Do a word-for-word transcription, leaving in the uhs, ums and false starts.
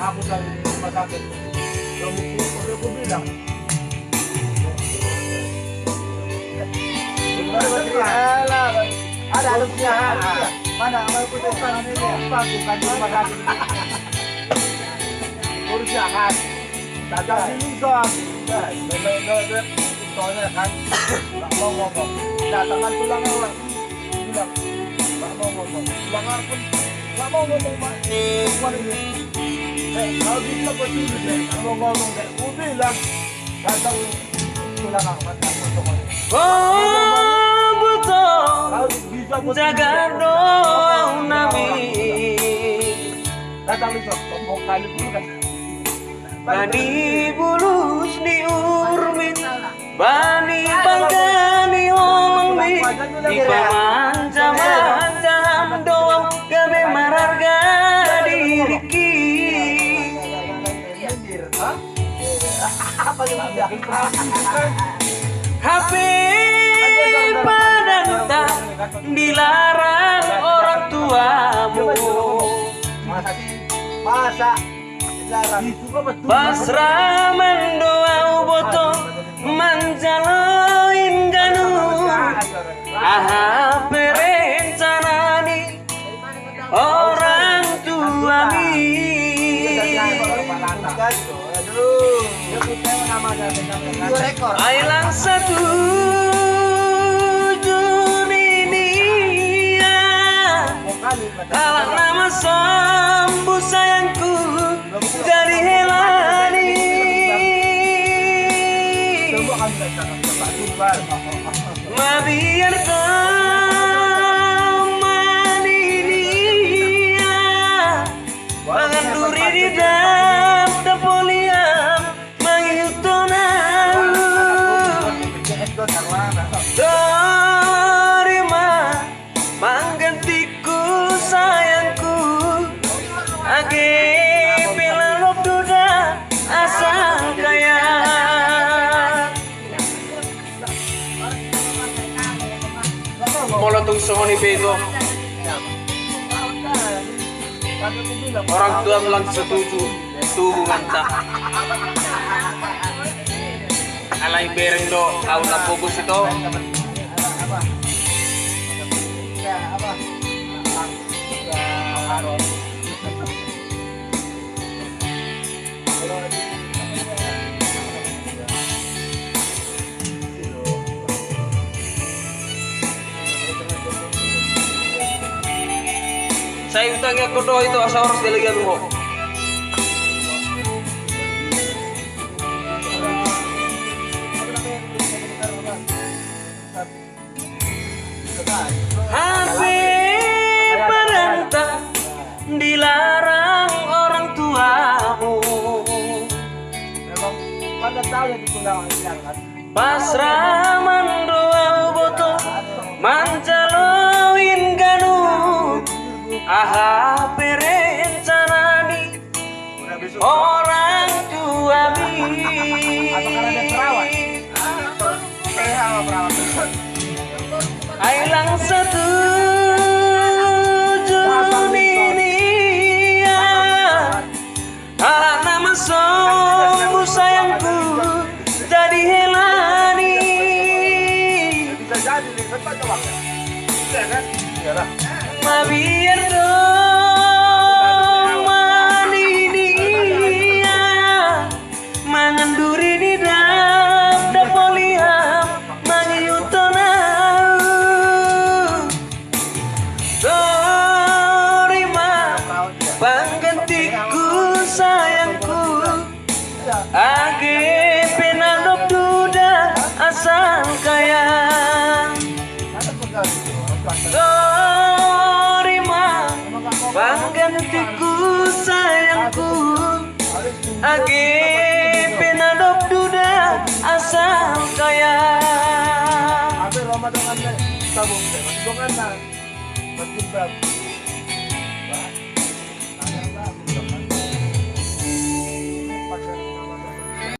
Aku dari rumah sakit. Belum itu, udah aku bilang. Ada, ada punya. Mana, mana aku telepon ini? Apa aku kan di rumah sakit? Urusan. Datang di Luzon. Ya, memang udah, udah. Soalnya kan, nggak mau ngomong. Datang kan tulang orang. Bilang, "Nggak mau ngomong." Tulang orang pun nggak mau ngomong, Pak. Keluar ini. Eh, kalau bisa buat dulu deh, nggak mau ngomong deh. Gua bilang, datang tulang orang, datang tulang orang. Oh, butuh. Kalau bisa buat jaga dulu deh. Doang nami. Datang di sana, ngomong kali dulu kan. Bani bulus ni urmin. Bani bangga ni holong ni, di pamanjamanjaan dohot gabe mararga di tingki. Hape padanta dilarang orang tuamu. Masa, masa. Pasra mandok au boto manjalo ingganmu, aha pe rencana ni orang tuami. Ai lang satuju nian, halak na masombu sayangku. Jadi hela ni mabiar do mani nian, mangan duri di dapdap holian, mangihuthon au. Torima panggantiku sayangku, age pe na dob duda asa kaya. Molo tung songon i pe, Ito, orang tuam lang setuju tu hubunganta. Alai bereng do au na fokus, Ito. Sai hutangiangkon do, Ito, asa horas dialap ho. Hape padanta dilarang orang tuamu. Pasra mandok au boto manjalo ingganmu, aha pe rencana ni orang tuami. Ai lang satuju nian, halak na masombu sayangku, jadi hela ni mabiar do mani nian, mangan duri di dapdap holian, mangihuthon au. Torima panggantiku sayangku, age pe na dob duda asal kaya. Torima panggantiku sayangku, age pe na dob duda asal kaya.